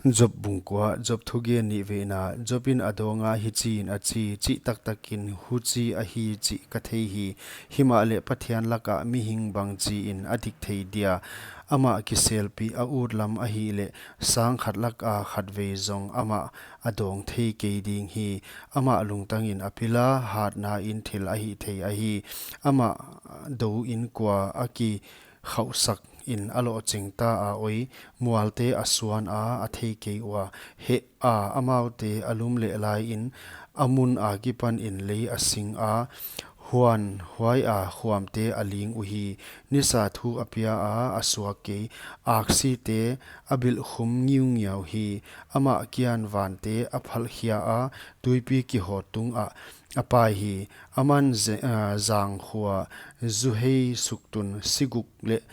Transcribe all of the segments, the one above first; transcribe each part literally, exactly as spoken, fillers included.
Job bung kua. Job thugen nihveina. Job in a dawnga hichiin a chi: Chihtaktakin huchi ahi chih ka thei hi. Himahleh Pathian laka mihing bangchiin a dik thei dia? Amah kiselpih a ut lam ahihleh, sang khat laka khatvei zong amah a dawng thei kei ding hi. Amah lungtangin a pila, hatnain thil a hih thei ahi. Amah dou in kua a ki khauhsakin a lohching ta a, oi, mualte a suana a thei kei ua. Heh a, amaute a lum leh laiin, a mun akipanin lei a sing a, huan huaia khuamte a ling uhi. Nisa thu a pia a, a suak kei, aksite a bilhkhum ngiungiau hi. Amah kian vante a phalhkhia a, tuipi kihaw tungah a pai hi. Aman ze-, ah, zangkhua, zuhei suktun, siguk leh,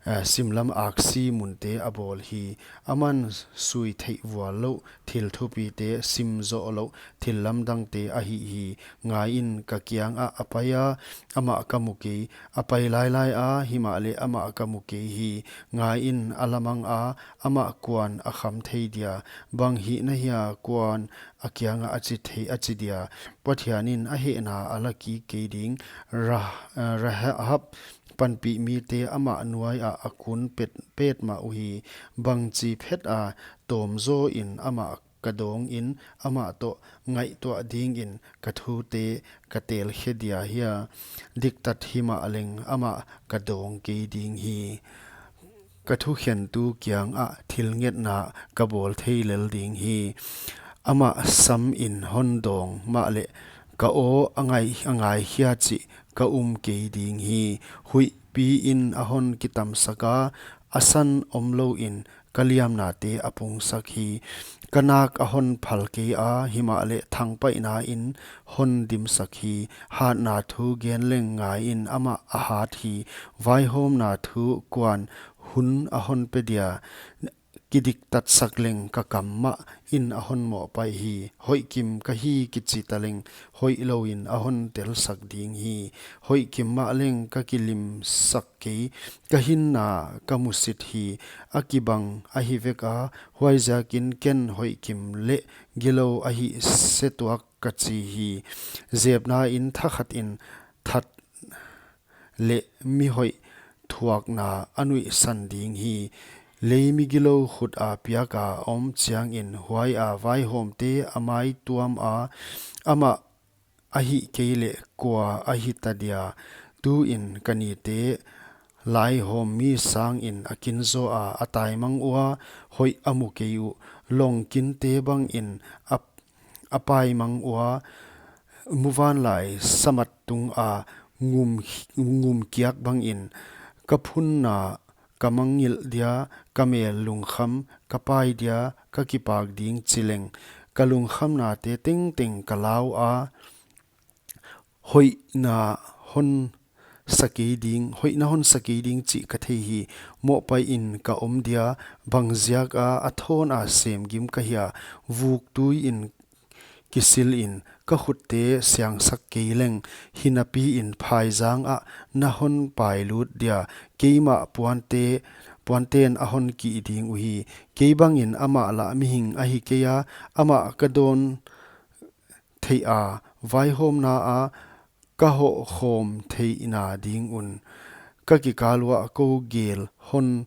ah, simlam aksi munte a bawl hi. Aman sui theih vual louh thil thupite, sim zoh louh thil lamdangte a hih hi. Ngaiin, ka kiangah a pai a, amah ka mu kei. A pai lailai a, himahleh amah ka mu kei hi. Ngaiin, a lamang a, amah kuan a kham thei dia? Bang hihna hia kuan a kiangah a chi thei, a chi dia? Pathianin a hehna a la kik kei ding. Ra-, Rahab panpih mite amah nuaiah a kun pet, petmah uhi. Bangchi phet a tawm zawin amah ka dawngin, amah toh ngaihtuah dingin ka thute ka telkhe dia hia? Diktat himahleng amah ka dawng kei ding hi. Ka thukhentu kiangah thil ngetna ka bawl thei lel ding hi. Amah samin hon dawng mahleh, ka aw a ngai, a ngaikhia chih ka um kei ding hi. Huihpiin a hon kitamsak a, a san omlouin ka liamnate a pungsak hi. Ka nak a hon phal kei a, himahleh thangpaihnain hon dimsak hi. Hatna thu gen leng ngaiin amah a hat hi. Vaihawmna thu kuan hun a hon pe dia? Kidiktatsak leng ka kam mahin a hon mohpaih hi. Hoihkim ka hi kichi taleng, hoihlouin a hon telsak ding hi. Hoihkim mahleng ka kilimsak kei, ka hinna ka musit hi. A kibang ahi vek a, huaiziakin ken hoihkim leh gilou ahih se tuak ka chi hi. Zepnain thakhatin that leh mihoih thuakna a nuihsan ding hi. Lei migilou khuta piaka om chiangin, huaia vaihawmte a maituam a, amah a hih kei leh kua a hita dia? Tuin ka nite laihawm mi sangin a kin zaw a, a taimang ua, hoih a mu kei uh. Lawng kinte bangin a, a paimang ua, muvanlai samat tunga ngum, ngum kiak bangin. Ka phunna ka mangngilh dia, ka mel lungkham ka pai dia, ka kipak ding chi leng. Ka lungkhamnate tengteng ka lau a, hoihna hon sa kei ding, hoihna hon sa kei ding chih ka thei hi. Mohpaihin ka om dia, bangziaka a thawna semgim ka hia? Vuktuiin kisilin ka khutte siangsak kei leng, hinapiin phaizangah na hon pailut dia? Keimah puante, puanten a hon kih ding uhi. Kei bangin amah lah mihing ahi kei a, amah ka dawn theih a, vaihawmna a ka hohkhawm theihna ding un. Ka kikal uah kou gel hon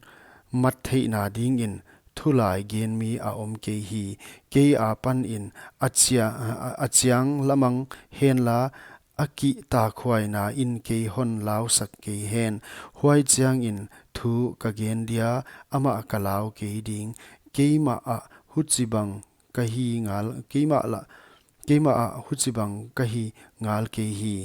mat theihna dingin thulai gen mi a om kei hi. Kei akipanin a chia-, a, a chiang lamang henla, a kihtakhuainain kei hon lausak kei hen. Huai chiangin thu ka gen dia, amah ka lau kei ding. Keimah ah huchibang ka hi ngal, keimah lah, keimah ah huchibang ka hi ngal kei hi.